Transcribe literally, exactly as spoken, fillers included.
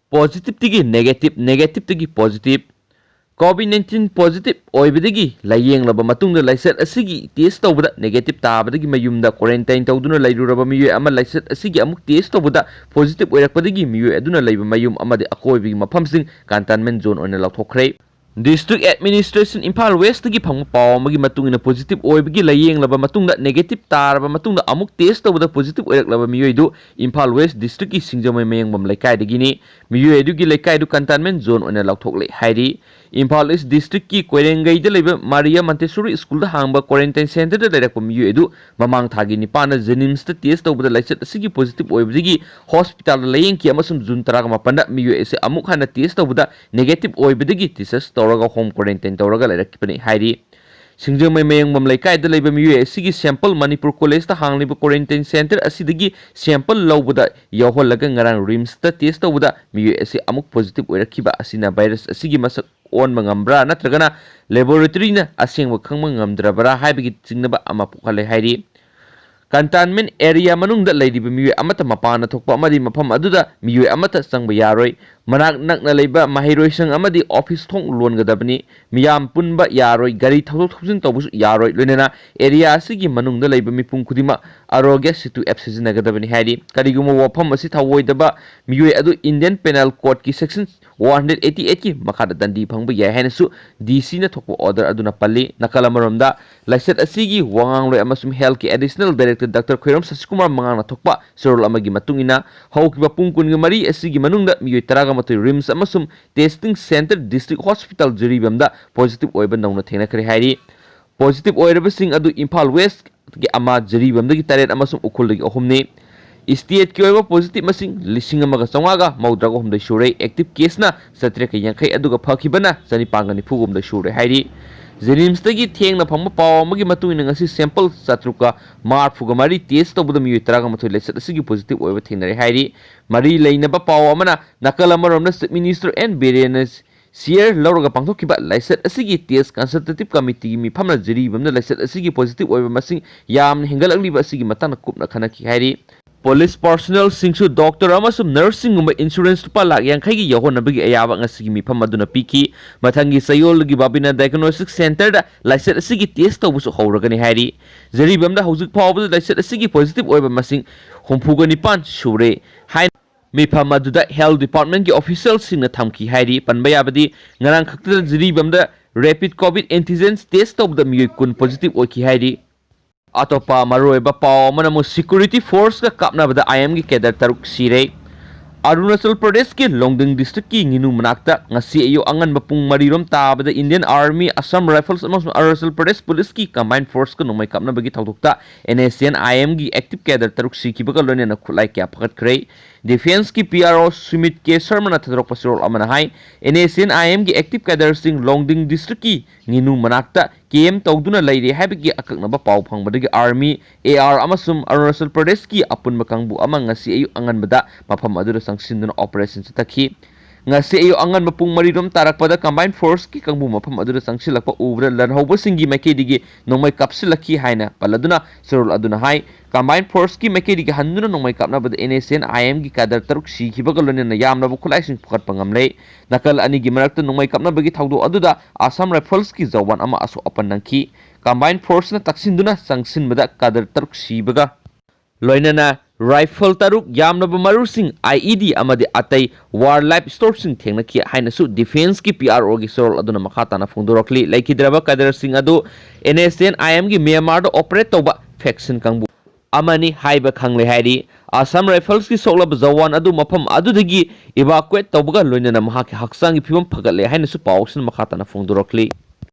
Positive ꯇꯒꯤ negative, negative ꯇꯒꯤ positive꯫ COVID nineteen positive ꯑꯣꯏꯕꯗꯒꯤ ꯂꯥꯌꯦꯡꯂꯕ ꯃꯇꯨꯡꯗ ꯂꯥꯏꯆꯠ ꯑꯁꯤꯒꯤ test ꯇꯧꯕꯗ negative ꯇꯥꯕꯗꯒꯤ ꯃꯌꯨꯝꯗ quarantine ꯇꯧꯗꯨꯅ ꯂꯩꯔꯨꯔꯕ ꯃꯤꯑꯣꯏ ꯑꯃ ꯂꯥꯏꯆꯠ ꯑꯁꯤꯒꯤ ꯑꯃꯨꯛ test ꯇꯧꯕꯗ positive ꯑꯣꯏꯔꯛꯄꯗꯒꯤ ꯃꯤꯑꯣꯏ ꯑꯗꯨꯅ ꯂꯩꯕ ꯃꯌꯨꯝ ꯑꯃꯗꯤ ꯑꯀꯣꯏꯕꯒꯤ ꯃꯐꯝꯁꯤꯡ containment zone ꯑꯣꯏꯅ ꯂꯥꯎꯊꯣꯛꯈ꯭ꯔꯦ꯫ District Administration ꯏꯝꯐꯥꯜ West ꯇꯒꯤ ꯐꯪꯕ ꯄꯥꯎ ꯑꯃꯒꯤ ꯃꯇꯨꯡ ꯏꯟꯅ positive ꯑꯣꯏꯕꯒꯤ ꯂꯥꯌꯦꯡꯂꯕ ꯃꯇꯨꯡꯗ negative ꯇꯥꯔꯕ ꯃꯇꯨꯡꯗ ꯑꯃꯨꯛ test ꯇꯧꯕꯗ positive ꯑꯣꯏꯔꯛꯂꯕ ꯃꯤꯑꯣꯏ ꯑꯗꯨ ꯏꯝꯐꯥꯜ West District ꯀꯤ ꯁꯤꯡꯖꯃꯩ ꯃꯌꯥꯡꯕꯝ ꯂꯩꯀꯥꯏꯗꯒꯤꯅꯤ꯫ ꯃꯤꯑꯣꯏ ꯑꯗꯨꯒꯤ ꯂꯩꯀꯥꯏꯗꯨ containment zone ꯑꯣꯏꯅ ꯂꯥꯎꯊꯣꯛꯂꯦ ꯍꯥꯏꯔꯤ꯫ ꯏꯝꯐꯥꯜ East District ꯀꯤ ꯀꯣꯏꯔꯦꯡꯒꯩꯗ ꯂꯩꯕ ꯃꯥꯔꯤꯌꯥ Montessori School ꯗ ꯍꯥꯡꯕ quarantine center ꯗ ꯂꯩꯔꯛꯄ ꯃꯤꯑꯣꯏ ꯑꯗꯨ ꯃꯃꯥꯡ ꯊꯥꯒꯤ ꯅꯤꯄꯥꯟꯗ JNIMS ꯇ test ꯇꯧꯕꯗ ꯂꯥꯏꯆꯠ ꯑꯁꯤꯒꯤ positive ꯑꯣꯏꯕꯗꯒꯤ hospital ꯗ ꯂꯥꯌꯦꯡꯈꯤ ꯑꯃꯁꯨꯡ June ꯇꯔꯥꯃꯥꯄꯟꯗ ꯃꯤꯑꯣꯏ ꯑꯁꯤ ꯑꯃꯨꯛ ꯍꯟꯅ test ꯇꯧꯕꯗ negative ꯑꯣꯏꯕꯗꯒꯤ discharge ꯇꯧꯔꯒ home quarantine ꯇꯧꯔꯒ ꯂꯩꯔꯛꯈꯤꯕꯅꯤ ꯍꯥꯏꯔꯤ꯫ ꯁꯤꯡꯖꯃꯩ ꯃꯌꯥꯡꯕꯝ ꯂꯩꯀꯥꯏꯗ ꯂꯩꯕ ꯃꯤꯑꯣꯏ ꯑꯁꯤꯒꯤ sample ꯃꯅꯤꯄꯨꯔ College ꯇ ꯍꯥꯡꯂꯤꯕ quarantine center ꯑꯁꯤꯗꯒꯤ sample ꯂꯧꯕꯗ ꯌꯥꯎꯍꯜꯂꯒ ꯉꯔꯥꯡ RIMS ꯇ test ꯇꯧꯕꯗ ꯃꯤꯑꯣꯏ ꯑꯁꯤ ꯑꯃꯨꯛ positive ꯑꯣꯏꯔꯛꯈꯤꯕ ꯑꯁꯤꯅ virus ꯑꯁꯤꯒꯤ ꯃꯁꯛ ꯑꯣꯟꯕ ꯉꯝꯕ꯭ꯔꯥ ꯅꯠꯇ꯭ꯔꯒꯅ laboratory ꯅ ꯑꯁꯦꯡꯕ ꯈꯪꯕ ꯉꯝꯗ꯭ꯔꯕ꯭ꯔꯥ ꯍꯥꯏꯕꯒꯤ ꯆꯤꯡꯅꯕ ꯑꯃ ꯄꯣꯛꯍꯜꯂꯦ ꯍꯥꯏꯔꯤ꯫ Containment area ꯃꯅꯨꯡꯗ ꯂꯩꯔꯤꯕ ꯃꯤꯑꯣꯏ ꯑꯃꯠꯇ ꯃꯄꯥꯟꯗ ꯊꯣꯛꯄ ꯑꯃꯗꯤ ꯃꯐꯝ ꯑꯗꯨꯗ ꯃꯤꯑꯣꯏ ꯑꯃꯠꯇ ꯆꯪꯕ ꯌꯥꯔꯣꯏ꯫ ꯃꯅꯥꯛ ꯅꯛꯅ ꯂꯩꯕ ꯃꯍꯩꯔꯣꯏꯁꯪ ꯑꯃꯗꯤ office ꯊꯣꯡ ꯂꯣꯟꯒꯗꯕꯅꯤ꯫ ꯃꯤꯌꯥꯝ ꯄꯨꯟꯕ ꯌꯥꯔꯣꯏ, ꯒꯥꯔꯤ ꯊꯧꯗꯣꯛ ꯊꯧꯖꯤꯟ ꯇꯧꯕꯁꯨ ꯌꯥꯔꯣꯏ, ꯂꯣꯏꯅꯅ area ꯑꯁꯤꯒꯤ ꯃꯅꯨꯡꯗ ꯂꯩꯕ ꯃꯤꯄꯨꯝ ꯈꯨꯗꯤꯡꯃꯛ Aarogya Setu app ꯁꯤꯖꯤꯟꯅꯒꯗꯕꯅꯤ ꯍꯥꯏꯔꯤ꯫ ꯀꯔꯤꯒꯨꯝꯕ ꯋꯥꯐꯝ ꯑꯁꯤ ꯊꯧꯑꯣꯏꯗꯕ ꯃꯤꯑꯣꯏ ꯑꯗꯨ Indian Penal Code ꯀꯤ section one hundred eighty eight ꯀꯤ ꯃꯈꯥꯗ ꯗꯟꯗꯤ ꯐꯪꯕ ꯌꯥꯏ ꯍꯥꯏꯅꯁꯨ D C ꯅ ꯊꯣꯛꯄ order ꯑꯗꯨꯅ ꯄꯜꯂꯤ꯫ ꯅꯥꯀꯜ ꯑꯃꯔꯣꯝꯗ, ꯂꯥꯏꯆꯠ ꯑꯁꯤꯒꯤ ꯋꯥꯉꯥꯡꯂꯣꯏ ꯑꯃꯁꯨꯡ health ꯀꯤ additional director Doctor ꯈꯣꯏꯔꯣꯝ ꯁꯁꯤꯀꯨꯃꯥꯔ ꯃꯉꯥꯡꯅ ꯊꯣꯛꯄ ꯆꯦꯔꯣꯜ ꯑꯃꯒꯤ ꯃꯇꯨꯡ ꯏꯟꯅ, ꯍꯧꯈꯤꯕ ꯄꯨꯡ ꯀꯨꯟꯒ ꯃꯔꯤ ꯑꯁꯤꯒꯤ ꯃꯅꯨꯡꯗ ꯃꯤꯑꯣꯏ ꯇꯔꯥꯒ ꯃꯥꯊꯣꯏ RIMS ꯑꯃꯁꯨꯡ testing center District Hospital ꯖꯤꯔꯤꯕꯥꯝꯗ positive ꯑꯣꯏꯕ ꯅꯧꯅ ꯊꯦꯡꯅꯈ꯭ꯔꯦ ꯍꯥꯏꯔꯤ꯫ Positive ꯑꯣꯏꯔꯕꯁꯤꯡ ꯑꯗꯨ ꯏꯝꯐꯥꯜ West ꯀꯤ ꯑꯃ, ꯖꯤꯔꯤꯕꯥꯝꯗꯒꯤ ꯇꯔꯦꯠ ꯑꯃꯁꯨꯡ ꯎꯈ꯭ꯔꯨꯜꯗꯒꯤ ꯑꯍꯨꯝꯅꯤ꯫ State ꯀꯤ ꯑꯣꯏꯕ positive ꯃꯁꯤꯡ ꯂꯤꯁꯤꯡ ꯑꯃꯒ ꯆꯥꯝꯃꯉꯥꯒ ꯃꯧꯗ꯭ꯔꯥꯒ ꯍꯨꯝꯗꯣꯏ ꯁꯨꯔꯦ꯫ Active case ꯅ ꯆꯥꯇ꯭ꯔꯦꯠꯀ ꯌꯥꯡꯈꯩ, ꯑꯗꯨꯒ ꯐꯈꯤꯕꯅ ꯆꯅꯤꯄꯥꯟꯒ ꯅꯤꯐꯨꯒ ꯍꯨꯝꯗꯣꯏ ꯁꯨꯔꯦ ꯍꯥꯏꯔꯤ꯫ JNIMS ꯇꯒꯤ ꯊꯦꯡꯅ ꯐꯪꯕ ꯄꯥꯎ ꯑꯃꯒꯤ ꯃꯇꯨꯡ ꯏꯟꯅ, ꯉꯁꯤ sample ꯆꯥꯇ꯭ꯔꯨꯛꯀ ꯃꯔꯤꯐꯨꯒ ꯃꯔꯤ test ꯇꯧꯕꯗ ꯃꯤꯑꯣꯏ ꯇꯔꯥꯒ ꯃꯥꯊꯣꯏ ꯂꯥꯏꯆꯠ ꯑꯁꯤꯒꯤ positive ꯑꯣꯏꯕ ꯊꯦꯡꯅꯔꯦ ꯍꯥꯏꯔꯤ꯫ ꯃꯔꯤ ꯂꯩꯅꯕ ꯄꯥꯎ ꯑꯃꯅ, ꯅꯥꯀꯜ ꯑꯃꯔꯣꯝꯗ Chief Minister N ꯕꯤꯔꯦꯟꯅ chair ꯂꯧꯔꯒ ꯄꯥꯡꯊꯣꯛꯈꯤꯕ ꯂꯥꯏꯆꯠ ꯑꯁꯤꯒꯤ test consultative committee ꯒꯤ ꯃꯤꯐꯝꯅ ꯖꯤꯔꯤꯕꯥꯝꯗ ꯂꯥꯏꯆꯠ ꯑꯁꯤꯒꯤ positive ꯑꯣꯏꯕ ꯃꯁꯤꯡ ꯌꯥꯝꯅ ꯍꯦꯟꯒꯠꯂꯛꯂꯤꯕ ꯑꯁꯤꯒꯤ ꯃꯇꯥꯡꯗ ꯀꯨꯞꯅ ꯈꯟꯅꯈꯤ ꯍꯥꯏꯔꯤ꯫ Police personnelꯁꯤꯡꯁꯨ doctor ꯑꯃꯁꯨꯡ nurseꯁꯤꯡꯒꯨꯝꯕ insurance ꯂꯨꯄꯥ ꯂꯥꯈ ꯌꯥꯡꯈꯩꯒꯤ ꯌꯧꯍꯟꯅꯕꯒꯤ ꯑꯌꯥꯕ ꯉꯁꯤꯒꯤ ꯃꯤꯐꯝ ꯑꯗꯨꯅ ꯄꯤꯈꯤ꯫ ꯃꯊꯪꯒꯤ ꯆꯌꯣꯜꯒꯤ Babina Diagnostic Centreꯗ ꯂꯥꯏꯆꯠ ꯑꯁꯤꯒꯤ test ꯇꯧꯕꯁꯨ ꯍꯧꯔꯒꯅꯤ ꯍꯥꯏꯔꯤ꯫ ꯖꯤꯔꯤꯕꯥꯝꯗ ꯍꯧꯖꯤꯛ ꯐꯥꯎꯕꯗ ꯂꯥꯏꯆꯠ ꯑꯁꯤꯒꯤ positive ꯑꯣꯏꯕ ꯃꯁꯤꯡ ꯍꯨꯝꯐꯨꯒ ꯅꯤꯄꯥꯟ ꯁꯨꯔꯦ ꯍꯥꯏꯅ ꯃꯤꯐꯝ ꯑꯗꯨꯗ health departmentꯀꯤ officialꯁꯤꯡꯅ ꯊꯝꯈꯤ ꯍꯥꯏꯔꯤ꯫ ꯄꯟꯕ ꯌꯥꯕꯗꯤ, ꯉꯔꯥꯡ ꯈꯛꯇꯗ ꯖꯤꯔꯤꯕꯥꯝꯗ rapid COVID antigens test ꯇꯧꯕꯗ ꯃꯤꯑꯣꯏ ꯀꯨꯟ positive ꯑꯣꯏꯈꯤ ꯍꯥꯏꯔꯤ꯫ ꯑꯇꯣꯞꯄ ꯃꯔꯨꯑꯣꯏꯕ ꯄꯥꯎ ꯑꯃꯅ ꯑꯃꯨꯛ security forceꯀ ꯀꯥꯞꯅꯕꯗ I M ꯒꯤ cadre ꯇꯔꯨꯛ ꯁꯤꯔꯦ꯫ ꯑꯔꯨꯅꯥꯆꯜ ꯄ꯭ꯔꯗꯦꯁꯀꯤ ꯂꯣꯡꯗꯤꯡ districtꯀꯤ ꯉꯤꯅꯨ ꯃꯅꯥꯛꯇ ꯉꯁꯤ ꯑꯌꯨꯛ ꯑꯉꯟꯕ ꯄꯨꯡ ꯃꯔꯤꯔꯣꯝ ꯇꯥꯕꯗ Indian Army, Assam Rifles ꯑꯃꯁꯨꯡ ꯑꯔꯨꯅꯥꯆꯜ ꯄ꯭ꯔꯗꯦꯁ Policeꯀꯤ combined forceꯀ ꯅꯣꯡꯃꯩ ꯀꯥꯞꯅꯕꯒꯤ ꯊꯧꯗꯣꯛꯇ N S C N I M ꯒꯤ active cadre ꯇꯔꯨꯛ ꯁꯤꯈꯤꯕꯒ ꯂꯣꯏꯅꯅ ꯈꯨꯠꯂꯥꯏ ꯀꯌꯥ ꯐꯒꯠꯈ꯭ꯔꯦ꯫ Defenceꯀꯤ P R O ꯁꯨꯃꯤꯠ ꯀꯦ ꯁꯔꯃꯅ ꯊꯥꯗꯣꯔꯛꯄ ꯆꯦꯔꯣꯜ ꯑꯃꯅ ꯍꯥꯏ, N S C N I M ꯒꯤ active cadreꯁꯤꯡ ꯂꯣꯡꯗꯤꯡ districtꯀꯤ ꯉꯤꯅꯨ ꯃꯅꯥꯛꯇ camp ꯇꯧꯗꯨꯅ ꯂꯩꯔꯦ ꯍꯥꯏꯕꯒꯤ ꯑꯀꯛꯅꯕ ꯄꯥꯎ ꯐꯪꯕꯗꯒꯤ Army, A R ꯑꯃꯁꯨꯡ ꯑꯔꯨꯅꯥꯆꯜ ꯄ꯭ꯔꯗꯦꯁꯀꯤ ꯑꯄꯨꯟꯕ ꯀꯥꯡꯕꯨ ꯑꯃ ꯉꯁꯤ ꯑꯌꯨꯛ ꯑꯉꯟꯕꯗ ꯃꯐꯝ ꯑꯗꯨꯗ ꯆꯪꯁꯤꯟꯗꯨꯅ operation ꯆꯠꯊꯈꯤ꯫ ꯉꯁꯤ ꯑꯌꯨꯛ ꯑꯉꯟꯕ ꯄꯨꯡ ꯃꯔꯤꯔꯣꯝ ꯇꯥꯔꯛꯄꯗ combined forceꯀꯤ ꯀꯥꯡꯕꯨ ꯃꯐꯝ ꯑꯗꯨꯗ ꯆꯪꯁꯤꯜꯂꯛꯄ ꯎꯕꯗ ꯂꯟꯍꯧꯕꯁꯤꯡꯒꯤ ꯃꯥꯏꯀꯩꯗꯒꯤ ꯅꯣꯡꯃꯩ ꯀꯥꯞꯁꯤꯜꯂꯛꯈꯤ ꯍꯥꯏꯅ ꯄꯜꯂꯗꯨꯅ ꯆꯦꯔꯣꯜ ꯑꯗꯨꯅ ꯍꯥꯏ꯫ Combined forceꯀꯤ ꯃꯥꯏꯀꯩꯗꯒꯤ ꯍꯟꯗꯨꯅ ꯅꯣꯡꯃꯩ ꯀꯥꯞꯅꯕꯗ N S C N I Mꯒꯤ cadre ꯇꯔꯨꯛ ꯁꯤꯈꯤꯕꯒ ꯂꯣꯏꯅꯅ ꯌꯥꯝꯂꯕ ꯈꯨꯠꯂꯥꯏꯁꯤꯡ ꯐꯨꯒꯠꯄ ꯉꯝꯂꯦ꯫ ꯅꯥꯀꯜ ꯑꯅꯤꯒꯤ ꯃꯔꯛꯇ ꯅꯣꯡꯃꯩ ꯀꯥꯞꯅꯕꯒꯤ ꯊꯧꯗꯣꯛ ꯑꯗꯨꯗ Assam Riflesꯀꯤ ꯖꯋꯥꯟ ꯑꯃ ꯑꯁꯣꯛ ꯑꯄꯟ ꯅꯪꯈꯤ꯫ Combined forceꯅ ꯇꯛꯁꯤꯟꯗꯨꯅ ꯆꯪꯁꯤꯟꯕꯗ cadre ꯇꯔꯨꯛ ꯁꯤꯕꯒ ꯂꯣꯏꯅꯅ rifle ꯇꯔꯨꯛ, ꯌꯥꯝꯂꯕ ꯃꯔꯨꯁꯤꯡ, I E D ꯑꯃꯗꯤ ꯑꯇꯩ war live storeꯁꯤꯡ ꯊꯦꯡꯅꯈꯤ ꯍꯥꯏꯅꯁꯨ Defenceꯀꯤ P R Oꯒꯤ ꯆꯦꯔꯣꯜ ꯑꯗꯨꯅ ꯃꯈꯥ ꯇꯥꯅ ꯐꯣꯡꯗꯣꯔꯛꯂꯤ꯫ ꯂꯩꯈꯤꯗ꯭ꯔꯕ cadreꯁꯤꯡ ꯑꯗꯨ N S C N I Mꯒꯤ Myanmarꯗ operate ꯇꯧꯕ faction ꯀꯥꯡꯕꯨ ꯑꯃꯅꯤ ꯍꯥꯏꯕ ꯈꯪꯂꯦ ꯍꯥꯏꯔꯤ꯫ Assam Riflesꯀꯤ ꯁꯣꯛꯂꯕ ꯖꯋꯥꯟ ꯑꯗꯨ ꯃꯐꯝ ꯑꯗꯨꯗꯒꯤ evacuate ꯇꯧꯕꯒ ꯂꯣꯏꯅꯅ ꯃꯍꯥꯛꯀꯤ ꯍꯛꯆꯥꯡꯒꯤ ꯐꯤꯕꯝ ꯐꯒꯠꯂꯦ ꯍꯥꯏꯅꯁꯨ ꯄꯥꯎꯁꯤꯡ ꯃꯈꯥ ꯇꯥꯅ ꯐꯣꯡꯗꯣꯔꯛꯂꯤ꯫